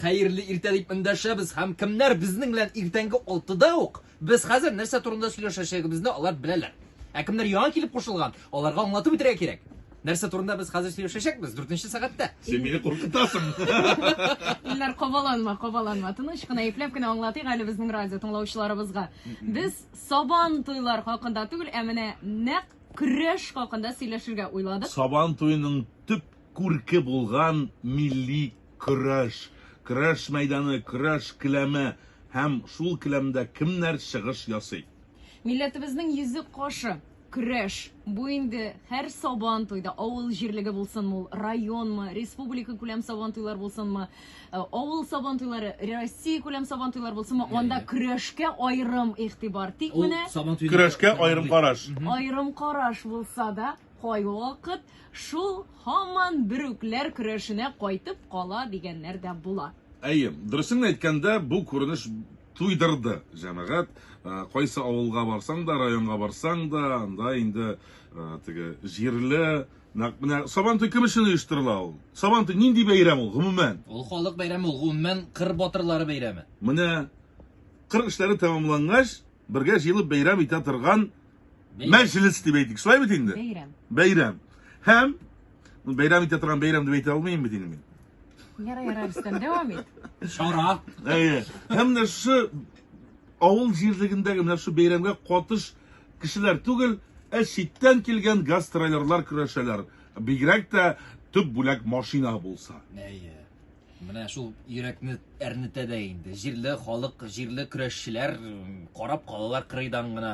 Хәерле иртә дип эндәшәбез һәм кемнәр безнең белән иртәнге 6-да ук, без хәзер нәрсә турында сөйләшәчәгебезне алар беләләр. Ә кемнәр яңа килеп кушылган, аларга аңлатып үтәргә кирәк. Нәрсә турында без хәзер сөйләшәчәкбез 4 сәгатьтә? Син мине куркытасың. Илнар, кабаланма, кабаланма. Тыныч кына, ипләп кенә аңлатыйк әле безнең радио тыңлаучыларыбызга. Без Сабан туйлар хакында түгел, ә менә нәкъ көрәш хакында сөйләшергә уйладык. Сабан туеның төп күрке булган милли көрәш. Көрәш мәйданы, көрәш келәме һәм шул келәмдә кемнәр чыгыш ясый? Милләтебезнең йөзек кашы, көрәш. Бу инде һәр Сабан туйда, авыл җирлеге булсынмы ул, районмы, республика күләм Сабан туйлар булсынмы, э, авыл Сабан туйлары, Россия күләм Сабан туйлар булсынмы, анда көрәшкә аерым игътибар. Тик менә Көрәшкә аерым караш. Аерым караш булса да, Кайвакыт шул һаман берүкләр көрәшенә кайтып кала дигәннәр дә була. Әйе, дөресен генә әйткәндә, бу күренеш туйдырды, җәмәгать. Кайсы авылга барсаң да, районга барсаң да, анда инде теге җирле, нәкъ менә Сабантуй кем өчен оештырыла ул? Сабантуй нинди бәйрәм ул, гомумән? Ул халык бәйрәме, ул гомумән кыр батырлары бәйрәме. Менә кыр эшләре тәмамлангач, бергә җыелып бәйрәм итә торган Мәҗлес дип әйтик, шулай бит инде? Бәйрәм. Бәйрәм. Һәм ну, бәйрәм итә торган бәйрәм дип әйтә алмыйм бит инде мин. Ярар, ярар, Рөстәм, дәвам ит. Чара. Әйе. Һәм менә шушы авыл җирлегендәге менә шушы бәйрәмгә катыш кешеләр түгел, ә читтән килгән гастролерлар көрәшәләр. Бигрәк тә төп бүләк машина булса. Әйе. Менә шул йөрәкне әрнетә дә инде. Җирле халык, җирле көрәшчеләр карап калалар кырыйдан гына.